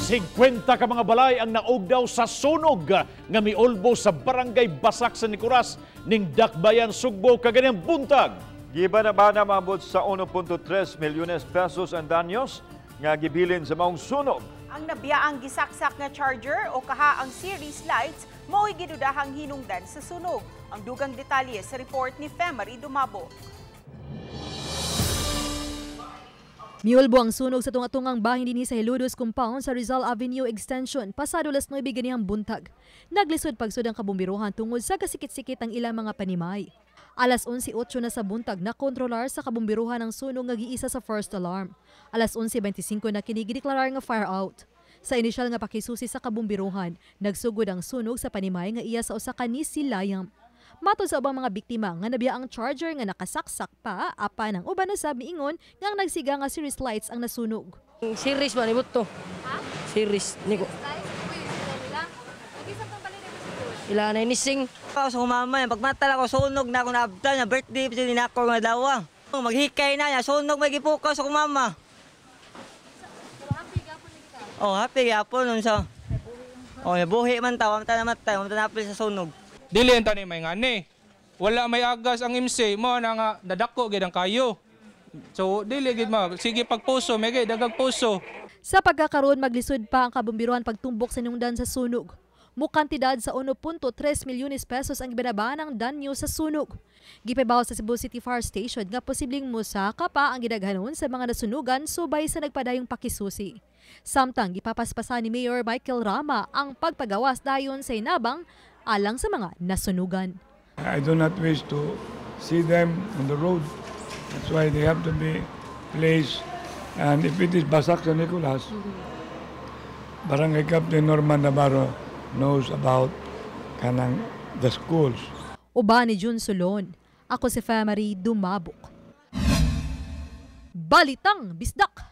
50 ka mga balay ang naugdaw sa sunog nga miulbo sa Barangay Basak San Nicolas ning Dakbayan Sugbo kaganihang buntag. Giba na ba na maabot sa 1.3 milyones pesos ang danyos nga gibilin sa maong sunog? Ang nabiyaang gisaksak nga charger o kaha ang series lights mao'y gidudahang hinungdan sa sunog. Ang dugang detalye sa report ni Femary Dumabo. Miulbo ang sunog sa tunga-tungang bahin dinhi sa Hiludos Compound sa Rizal Avenue Extension pasado alas 9 ganihang buntag. Naglisod pagsud ang kabumbiruhan tungod sa kasikit-sikit ang ilang mga panimay. Alas 11:08 na sa buntag na kontrolar sa kabumbiruhan ang sunog nga giisa sa first alarm. Alas 11:25 na kini gideklarar nga fire out. Sa inisyal nga pakisusi sa kabumbiruhan, nagsugod ang sunog sa panimay nga iya sa usa ka nisilayam. Matod sa ubang mga biktima nga nabiya ang charger nga nakasaksak pa, apan ang uban usab miingon nga ang nagsiga nga series lights ang nasunog. Series ba ni buto? Ha? Series ni ko. Ila na nising. Ako sa mama, pagmata lang ako, sunog na ako naabtan, na birthday pa din ako nga dawa. Maghikay na, sunog may gipukaw sa mama. Oh, happy gyapon nun sa. Oh, buhi man ta, wala ta namatay, wala ta napil sa sunog. Dili ang tani may ngani. Wala may agas ang MC mo na nga nadako gid ang kayo. So dili gid ma sige pagpuso may gid dagag puso. Sa pagkakaroon, maglisod pa ang kabumbiruhan pagtumbok sa nungdan sa sunog. Mukantidad sa 1.3 milyones pesos ang ibinaba ng danyo sa sunog. Gipabaw sa Cebu City Fire Station nga posibleng musaka pa ang gidaghanon sa mga nasunugan subay sa nagpadayong pakisusi. Samtang gipapaspasan ni Mayor Michael Rama ang pagpagawas dayon sa inabang alang sa mga nasunugan. I do not wish to see them on the road. That's why they have to be placed. And if it is Basak San Nicolas, Barangay Captain Norman Navarro knows about kanang the schools. Uban ni Jun Solon. Ako si Femary Dumabok. Balitang Bisdak!